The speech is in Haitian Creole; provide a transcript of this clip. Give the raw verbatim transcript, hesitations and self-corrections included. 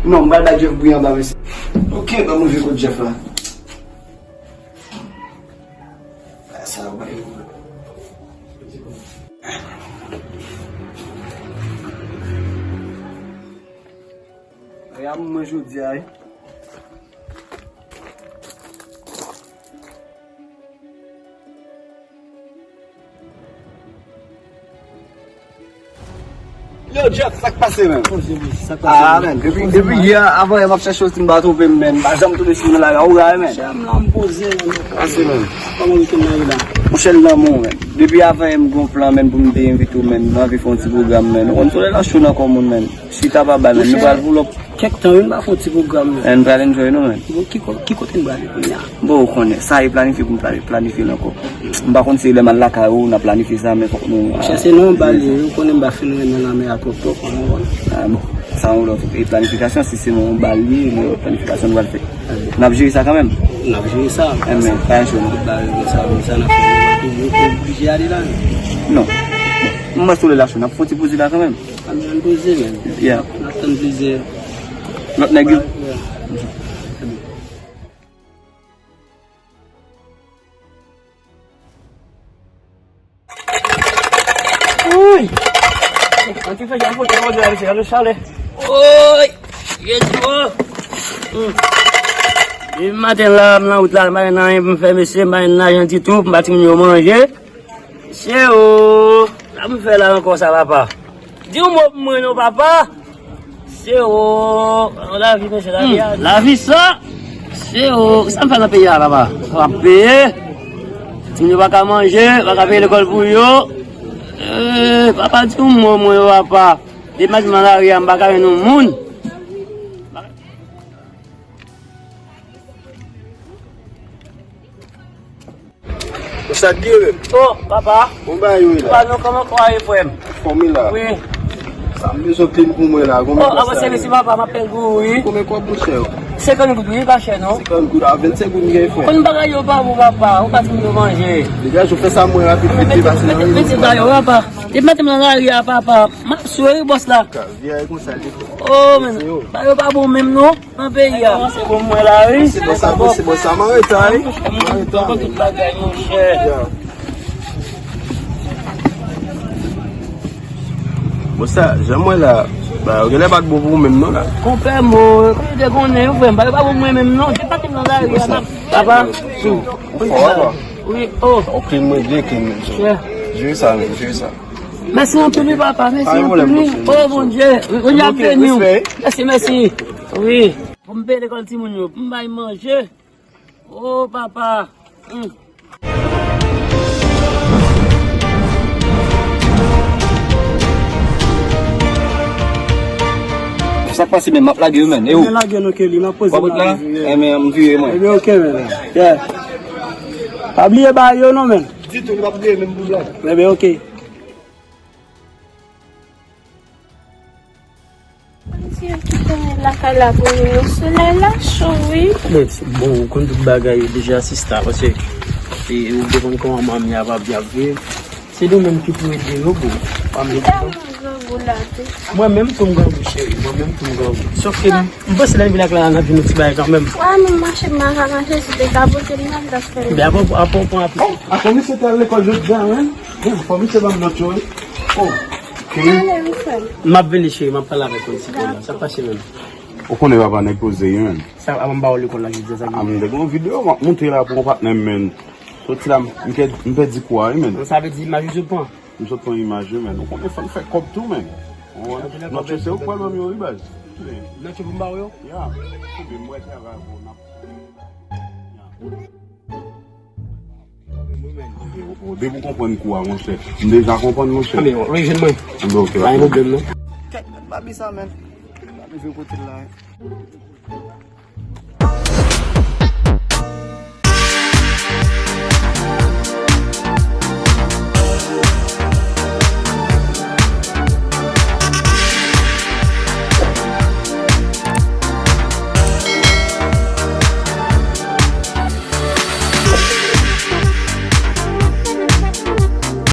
Non, m pral bay Jeff bri anba, mesye. Ok, ban m rive kot Jeff la. Sa yo bay. Ay, a mwen jodi a, wi. Yo, Jeff, sa k pase, menn? Poze, wi, sa k pase, ah, menn? Menn, depi, poze, depi yè, avan yè, m ap chèche w, si m pa twonpe m, menn. M pa janm tonbe sou nou la, ou rayi, menn. Chè m la, m poze, menn. Pase, menn. Kòman weekend nan ye la? Monchè, l nan men w, menn. Depi avan yè, m gen yon plan, menn, pou m te envite w, menn. M anvi fè yon ti pwogram, menn. Ou konn solèy la cho nan kò moun, menn. Chita pa bay, menn. Nou pral pull up. Kèk tan, wi, m pa fè yon ti pwogram, non. Eh, n pral enjoy nou, menn. Bon, ki ko-, ki kote n prale kounye a? Bon, ou konnen, sa e planifye pou n plani-, planifye l ankò. M pa konn si lè m al lakay ou, n ap planifye sa, men fòk nou, ah, chèche non, bal ye, ou konnen m pa fin renmen lanmè a twòp, twòp, ou konprann? Ah, bon, sa yon lòt, e planifikasyon, si se yon bal ye, yon lòt planifikasyon nou pral fè. N ap jere sa kanmenm. N ap jere sa. Eh, men, pa enjwe, non. Tout bagay gen sa, men sa n ap fè, nou pa oblije ale la, non. Non. Bon, m wè solèy la cho, n ap fè yon ti poze la kanmenm. Ann, ann poze, men. Yeah. N ap tann plizyè. Lòt nèg yo? Yeah. Woy! An ti fè jan foto kòdè a, mesye, gade chalè. Woy! Jezi, o! Hmm. Depi maten la, m nan wout la, m pa gen anyen pou m fè, mesye, m pa gen lajan ditou pou m ba timoun yo manje. Mesye o, sa m fè la ankò sa, papa? Di yon mo pou mwen non, papa. Mesye o, lavi, mesye, lavi a. Hmm, lavi sa. Mesye o, sa m fè nan peyi a, papa? Sa m ap peye? Timoun yo pa ka manje, pa ka peye lekòl pou yo. Eh, papa, di yon mo mwen, papa. Depi maten nan lari a, m pa ka jwenn yon moun. Sa k gen menm? Oh, papa. Bon bagay wi la. Papa, nou kòman kò a ye, frè m? Anfòm wi la. Wi. Sa m bezwen clean pou mwen la. Oh, avanse mesi papa, m ap pèl pou ou wi. Konbyen kòb pou chè yo? Senkant goud wi, pa chè non. Senkant goud, a vennsenk goud m gen frè. Konn bagay yo pa bon papa, ou pa timoun yo manje. Degaje w fè sa mwen rapid vit vit pase nan rezo. Mete ba yo papa. Depi maten m nan lari a papa, m ap sou wi bòs la. Ka vi a e konsa li. Oh, men, bagay yo pa bon menm non. Nan peyi a. Se bon mwen la wi. Se bon sa, bon, se bon sa. Mwen reta wi. Mwen reta. Tout bagay monchè. Ya. Bon sa, jan mwen la, ba, yo genlè pa t bon pou ou menm non la. Konpè mo, kòm yo te konnen, yo frè m, bagay pa bon mwen menm non. Depi maten m nan lari a, papa. Ou fò, papa. Wi, oh. Ou clean mwen byen clean menm. Yeah. Jere sa menm, jere sa. Mèsi anpil wi papa, mèsi anpil wi. Oh Bondye, Bondye ap beni w. Mèsi, mèsi. Wi. Pou m peye lekòl timoun yo, pou m bay manje. Oh papa. Hmm. Sa k pase menm, m ap lage yo menn. E ou? Lage nou Kelly, m ap poze la. Enben, m vire mwen. Enben, ok menn. Yeah. Pa bliye ba yo non menn. Ditou, m ap bliye menm pou blag. Enben, ok. Bondye ki te lakay la pou nou, solèy la cho wi. Men, bon, ou konn tout bagay deja, sista, paske, e, ou te konn kòman manmi a papi ap viv. Se nou menm ki pou ede yo, boo. Pa m ede yo. Mwen menm tou m grangou, cheri. Mwen menm tou m grangou. Sòf ke m, m panse lè n vin ak la, n ap vin yon ti bagay kanmenm. Wa, nou mache, m pa ka mache, si te ka pote m nan, m t ap fè l. Byen, apre, apre, apre, apre. Oh, a fò misye te al lekòl jodi a, wi. Byen, fò misye ban m nòt yo, wi. Oh, ok. M ale, wi, frè m. M ap vini, cheri, m ap pale avèk ou yon ti pè la. Sa k pase menm? Ou konnen papa nèg poze, wi, menn. Sa, avan m ba ou lekòl la, jodi a, sa k gen? A, m te gen yon videyo m ap monte la pou yon patnè m, menn. Soti la, m, m pè-, m pèdi kou a, wi, menn. Sa vle di imaj ou sot pran? M sot pran imaj yo, menn. Ou konnen fò n fè kòb tou, menn. Ou konprann? Nòt yo se ou k pral ban m yo, wi, baz. Nòt yo pou m ba w yo? Ya. Epi m wè travay pou n ap. Depi w konprann kou a, monchè. M deja konprann, monchè. Anben, rejwenn mwen. Anben, ok, pa gen pwoblèm, non. Kèt, mèt babi sa, menn. Babi vin kote l la, wi.